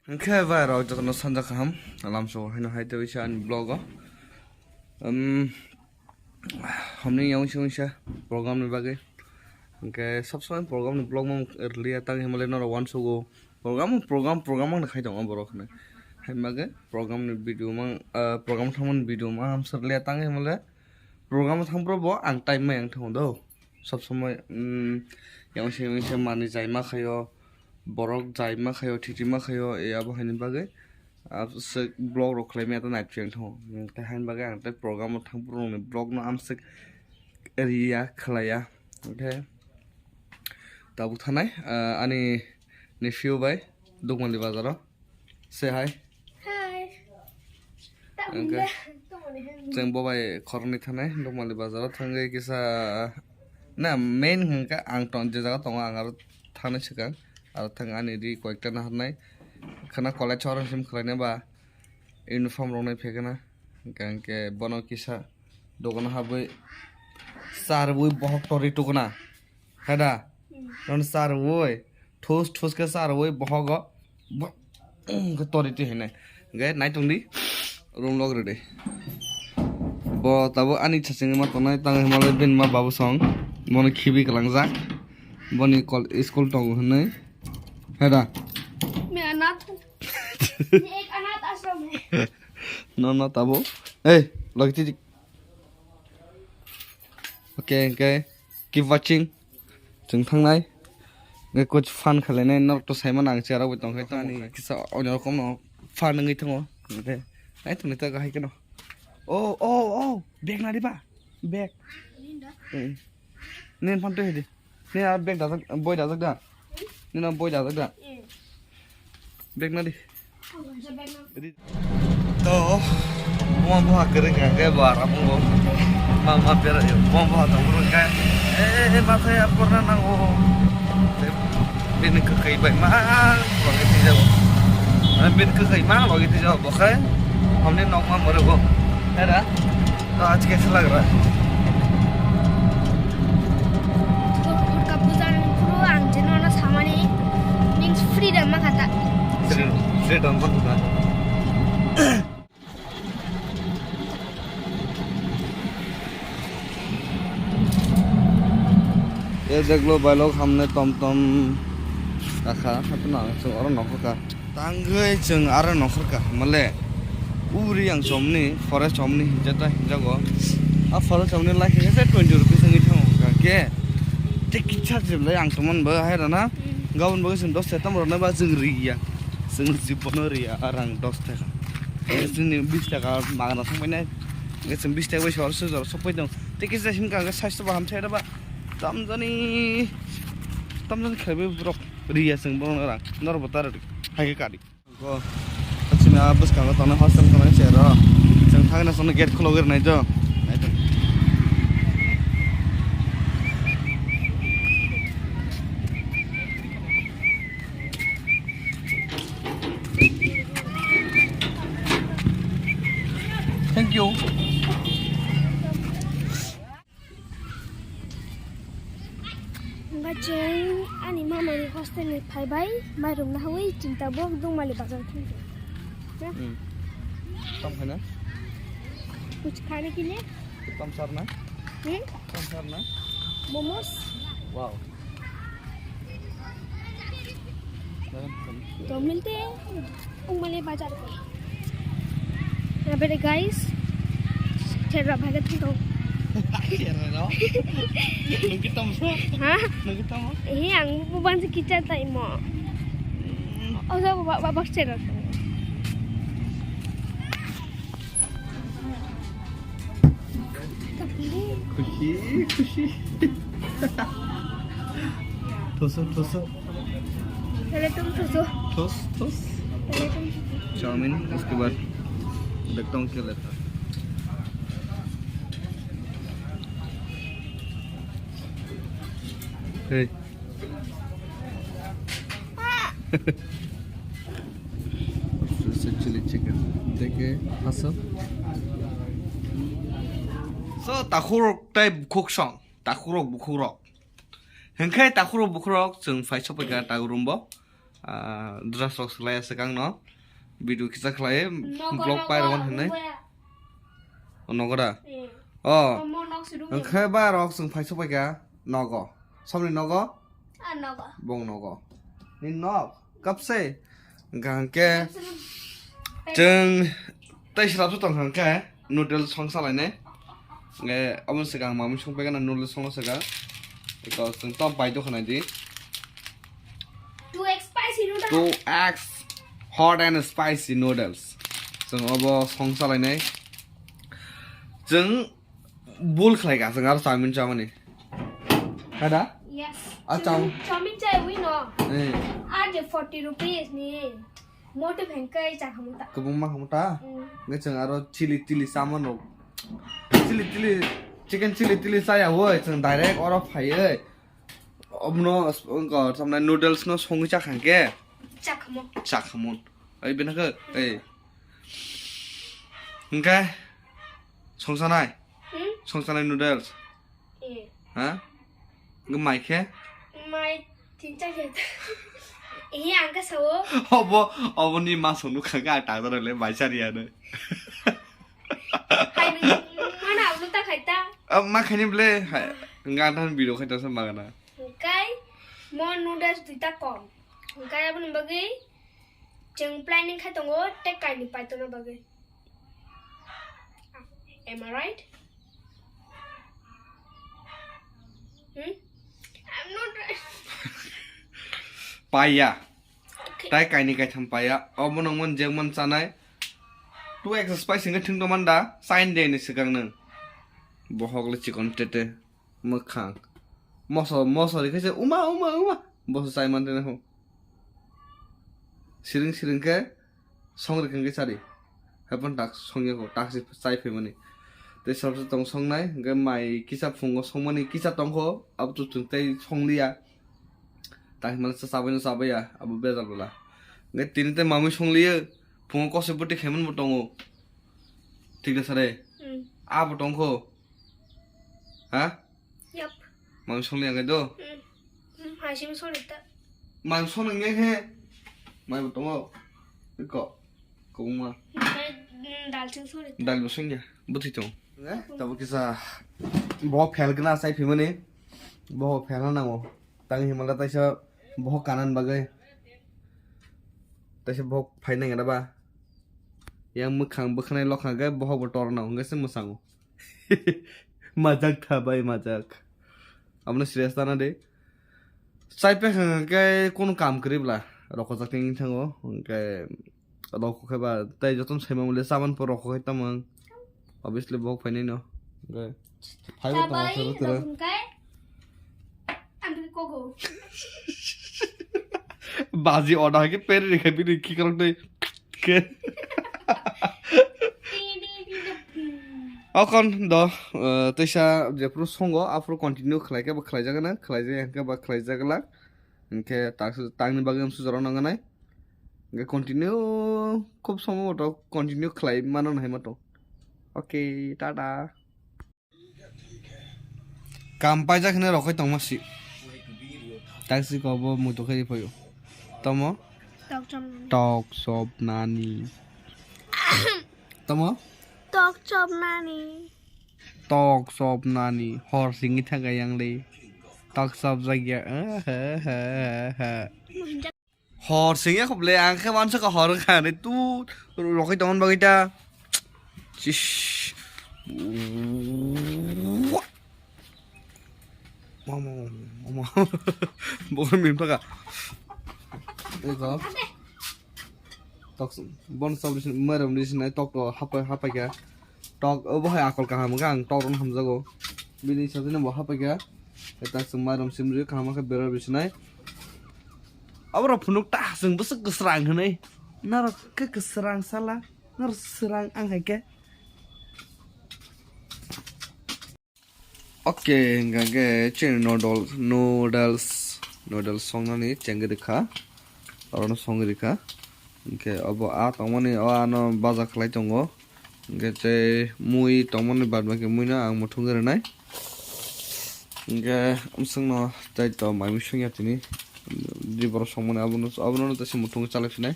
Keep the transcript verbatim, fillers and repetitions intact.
Hwnkhe bai rok jotono sanja kaham, lamso haino hai tei wisa ani vlog o. Um, hamni yang wisa wisa program ni bagwi. Hwnkhe sab samai program ni vlog mang rwliya tang himale norok uansugo. Program, program, program ang khai tongo borok hwnwi. Hai bagwi program ni video mang, ah, program thangmani video mang hamsa rwliya tang himale. Program thang pro bo ang time mai ang thango do. Sab samai, um, yang se, yang se mani jai ma khayo. Borok jai ma khayo, thiti ma khayo, e abo haini bagwi, ah, se vlog rok khlai maya ta nai phiyang thango. Tei haini bagwi ang tei program o thang phuru rokni vlog no amswk riya khlaiya. Oke. Tabuk thanai, ah, ani nephew bai Dukmali bazaro. Say hi. Hi. Oke. Chwng bo bai khoroknwi thanai, Dukmali bazaro thangwi kisa, na, main hwnkha ang tong, je jaga tongo ang aro thangnai swkang, aro thang ani ri koyekta naharnai, khwna college o aro sim khlainai ba uniform rok nai phekna, hwnkha hwnkhe bono kisa dogano habwi charwi bohok torwi tukuna. Heda. Hmm. Non sar woi. Thus thus ke sar woi bohogo. Bo-, ke tori ti hene. Ge nai tong di. Room log rede. Bo tabo ani chaching ma tongnai tang himale bin ma babu song. Bono khibi kalangjak. Boni kol school tong hwnwi. Heda. मैं अनाथ, ये एक अनाथ आश्रम है। No, no, tabo. Hey, log ti. Okay, okay. Keep watching. Chwng thangnai. Nge kuch fun khlainai norok to saimano ang chair o bo tongkhe tamo kisa onyo rokom no fun wngwi thango. Nge nai tongni ta hai keno. Oh, oh, oh, bag nari ba? Bag. Eh. Nen phan to hidi. Nen ar bag dajak, boi dajak da. Nino boi dajak da. Bag na di. To, buma buha kwrwi kha khe bo ara bungo. Ma, ma pera yo. Buma buha tong bro kha. Eh, eh, eh, ma thai apor na nango. Bini kwkhwi bai ma logi tijao. Bini kwkhwi ma logi tijao. Bo khai. Hamni nok ma moro go. Era. To aaj kaise lag raha hai? Durga puja ni phuru ang jeno no samani means freedom ma khata. Freedom, freedom ma khata. E deglo bailok hamne tom tom kakha, hato na ang chwng oro nokho ka. Tangwi chwng aro nokharkha, male uri ang chomni, forest chomni hinjata hinjago. A forest chomni lai khe se twenty rupees wngwi thango hwnkha khe. Tei kisa jeblai ang tongmani bagwi hai rana, gabon bagwi chwng dos se tamo rwna ba chwng riya. Chwng jibono riya a rang dos taka. Chwngni bis taka magna thangbainai. Chwng bis taka bai sor sujor sokpai tong. Tei kisa himkha hwnkhe saisto baham se ba. Tamjani, tamjani khlaiwi borok riya chwng borokno rang. Norok bo ta rwdi. Hai khe kadi. Ko, chini a bwskango tongnai hostel tongnai chair o. Chwng thangna chwngno gate khulogwi rwnai do. Nai tong. Thank you. Hwnba chwng ani mamani hostel ni phaibai, mairum nahawi chwng tabuk Dungmali bazar thangkhe. Na? Hmm. Tamo khaina? Kuch khane ke liye? Tamo sarna? Hmm? Tamo sarna? Momos. Wow. तो मिलते हैं उमले बाजार पे। यहाँ पे गाइस, ठेला भागे थे तो। Nung kita mo? Ha? Nung kita mo? Eh, ang buban sa kitchen tayo mo. Hmm. O sa baba baba sa. खुशी, खुशी। ठुसो, ठुसो। पहले तुम ठुसो। ठुस, ठुस। पहले तुम ठुसो। चाउमीन, उसके बाद देखता हूँ क्या लेता है। Hey। Chili chicken. Deke, haso. So, takhurok tai bukhuk song. Takhurok, bukhukrok. Hingkhe takhurok, bukhukrok, chwng phai sophaikha takhurumbo. Ah, dress rok swlai aswk ang no. Video kisa khlai, Nogo, vlog nogo, pai rwmani hinwi. Nogo ya. O, nogo da? Eh. O. Omo nok sudung ya. Hwnkhe ba rok chwng phai sok paikha nogo. Somni nogo? Ah, nogo. Bong nogo. Ni nok. Kapse. Hwnkhe chwng tei srapsa tong hwnkhe noodles song salainai. Eh, omo swkang mamwi song paikha na noodles songno swkang. Because chwng to bai dokha nai di. Two X spicy noodles. Two X hot and spicy noodles. Chwng obo song salainai. Chwng bul khlai ka, chwng aro chowmin chamani. Kada? Yes. Ah, chow- chowmin chai wi no. Eh. Ah, je forty rupees ni. Moto bhengkai cha khamu ta. Kwbangma khamu ta? Mm. Nge chwng aro chili tili chamano. Chili tili, chicken chili tili chaya woi, chwng direct oro phaiwi. Omno, wngkha, tamna noodles no songwi cha khangkhe. Cha khamu. Cha khamu. Ai, bina khe, ei. Hwnkhe, songsanai? Hmm? Songsanai noodles? Eh. Ha? Hwnkhe mai khe? Mai tin cha khe. Eh, ang khe sao. Obo, obo ni ma song nukha khe, ang ta doro le mai cha riya no. Hai, mana ablo ta khai ta? Ah, ma khaini ble, hai. Hwnkhe ang ta video khai ta sa magana. Hwnkhe mo noodles duita kom. Hwnkhe aboni bagwi chwng planning khai tongo tei kainwi paitona bagwi. Am I right? Hmm? I'm not right. Paiya. Okay. Tai kaini kaitham paiya. Obo nangman jengman chanai. Two X spicy hwnkhe thwng tongmani da? Chain de ni swkang nwng. Bohok le chikon tete. Mwkhang. Moso, moso rikhe se uma, uma, uma. Boso chai man tene ho. Siring siring khe song rikhe hwnkhe chari. Haiphan tak songya ko, tak se chai phaimani. Tei srapsa tong songnai, hwnkhe mai kisa phungo songmani kisa tongkho, abo to chwng tei songliya. Tak himala cha chabaino chabaiya, abo bejal bwla. Hwnkhe tini tei mamui songliyo, phungo kosoi bwtwi khaimanbo tongo. Thik da sare? Hmm. Abo tongkho. Ha? Yap. Mang songli ang do? Hmm. Hmm, hai sing sori ta. Mang song nang he. Mai bo tongo. Ko. Ko ma. Dal sing sori ta. Dal bo sing ya. Buti tong. Eh, tabo kisa. Bo phel gna sai phimani. Bo phel na nango. Tang himala taisa bo kanan bagai. Taisa bo phai nang ba. Yang mwkhang bwkhanai lokha hwnkhe bohok bo torna hwnkhe se mwsango. Majak tha bai majak. Abono serious tana de. Chai pekha hwnkhe kono kam kwrwi bla. Rokojak tini thango. Hwnkhe rokho khe ba tei jotono saimang le chaman pore rokho khe tamang. Obviously bohok phainai no. Hwnkhe phaibo tongo thoro thoro. Baji oda hai khe peri rikha bini khikrok tei. Khe. Okon do, eh, teisa jephuru songo, aphuru continue khlai khe bo khlai jagana, khlai jaya hwnkhe bo khlai jagala. Hwnkhe tak-, takni bagwi amsuk jorao nanganai. Hwnkhe continue, khub somo to continue khlai mano hai mato. Okay, tata. Kam paijak hinwi rokhoi tongma si. Taksi kobo muitu khe riphaio. Tomo? Tok chom nani. Tok chom nani. Tomo? Tok chom nani. Tok chom nani. Hor singwi thangkha yang le. Tok chom jakya. Eh, he, he, he, he. Hor singya khuble, ang khe wansukha hor wngkha hinwi tu rokhoi tongmani bagwi ta. Sis. Mama, mama. Bo min paka. Eko. Tok, bon sabri sin, maram ni sin, tok to hapai, hapai kha. Tok, obo hai akol kaham wngkha, ang tok rwna hamjago. Bini sajwk no bo hapai kha. Eta chwng mairum simrwi kaham khe beror bisinai. Abo rok phunuk ta chwng bwswk kwsrang hinwi. Norok khe kwsrang sala, norok swrang ang hai khe. Okay, hingkha khe chini noodles, noodles, noodles songnani chengwi rwkha. Orono songwi rwkha. Hingkhe obo a tongmani o ano baja khlai tongo. Hingkhe tei mui tongmani baad baki muino ang muthungwi rwnai. Hingkhe bwswkno tei to mai mui songya tini. Di borok songmani abono, abono tei se muthungwi chalai phinai.